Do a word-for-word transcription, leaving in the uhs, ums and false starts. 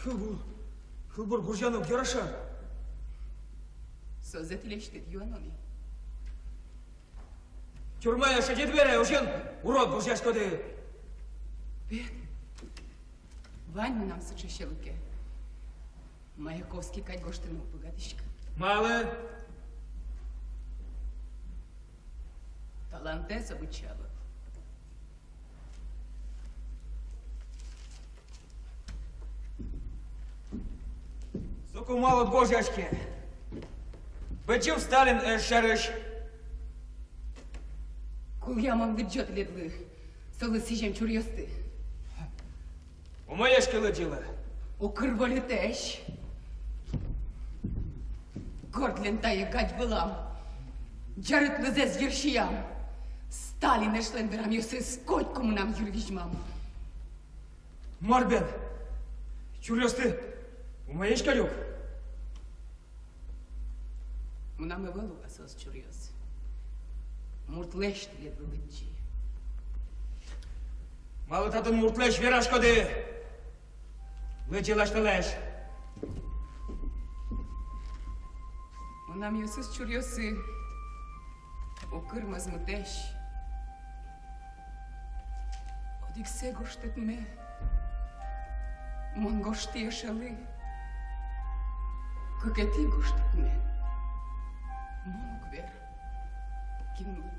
Кылбур, кылбур гожъяны уг яра шат. Созэ тӥлесьтыд юано ни. Тюрьмае шедьыт бере, озьыен урод гожъяськоды. Бен, вань мынам сыӵе сьӧлыке. Маяковский кадь гожтыны уг быгатӥськы. Малы? Талантэ со быдӟа ӧвӧл. Соку малы уд гожъяське? Быдӟым Сталин эш сярысь. Кулэ, мон лыдӟо тӥледлы солы сӥзем чуръёсты. Умоесь ке, лыдӟылэ. Укыр вольытэсь. Горд лентае гадь вылам, ӟарыт лызэз йырсиям, Сталин эшлэн верамъёсыз котьку мынам йырвизьмам. Мар бен, чуръёсты умоесь кадь ук. Мынам ӧвӧл ук соос чуръёс. Муртлэсь тӥледлы лыдӟи. Малы татын муртлэсь вераськоды? Лыдӟы ласяньтылэсь. Мынамъёсыз чуръёсы укыр мӧзмытэсь. Одӥгзэ гожтэтме мон гожтӥ эшелы, кыкетӥ гожтэтме мон уг вера кинлы.